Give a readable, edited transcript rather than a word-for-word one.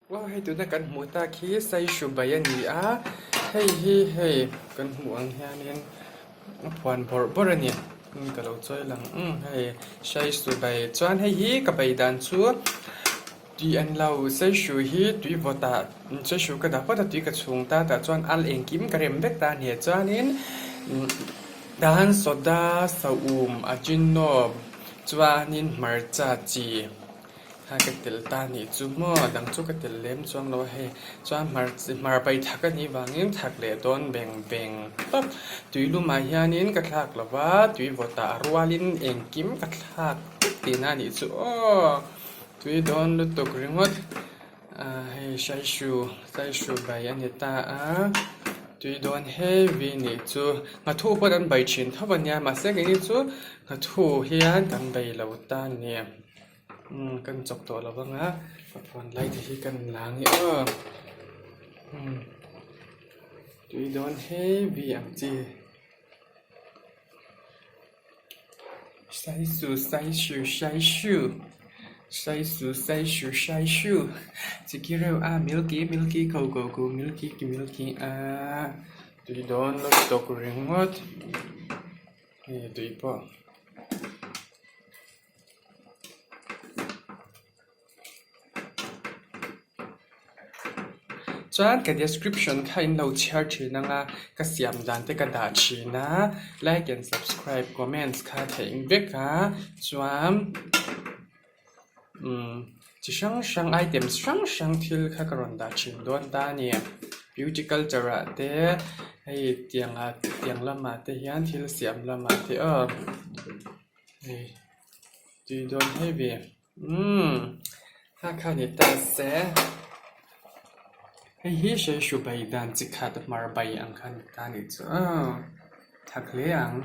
Aw hei tuna kan hmuh tak hi saishu bai a ni a hei hi hei kan hmuh ang hianin a phuan bawrh bawrh a ni ka lo chawi lang ang hei saishu bai chuan hei hi ka bai dan chu tui an lo saishu hi tui vawt ah saishu ka dah phawt a tui ka chhung ta tah chuan al engkim ka rem vek ta a ni chuanin tan soda saum ajino chuanin hmarcha chi. Kha ka tel ta nih chu maw dang chu ka tel lem chuang lo a hei chuan hmar hmar pai thak a nih vangin thak leh dawn beng beng tawp tui lumah hianin ka thlak lo va tui vawtah a rualin engkim ka thlak vek tihna a nih chu aw tui dawn lutuk ringawt ah hei saishu saishu bai a ni ta a tui dawn heavy nih chu nghathu pawh an bai thin tho a nia mahse keini chu nghathu hian kan bai lo ta a ni. Umm kan chawk tawh lo vang a ka phone lai te hi kan la ang i aw umm tui dawn heavy ang chi saisu saisu saisu saisu saisu saisu chiki reuh a milky milky ko ko ko milky ki milky a tui dawn lutuk ringawt hei tui pawh. Chuan ka description kha in lo chhiar thin ang a ka siam dan te ka dah thin a like and subscribe comments kha theih vek a chuan umm chi hrang hrang items hrang hrang thil kha ka rawn dah thin dawn ta a ni beauty culture ah te hei tiang ah tiang lamah te hian thil siam lamah te aw. Hei tui dawn hei ve umm kha kha ni ta se hei hi hreihru bai dan chi khat hmar bai ang kha ni ta ni chu aw thak hle ang.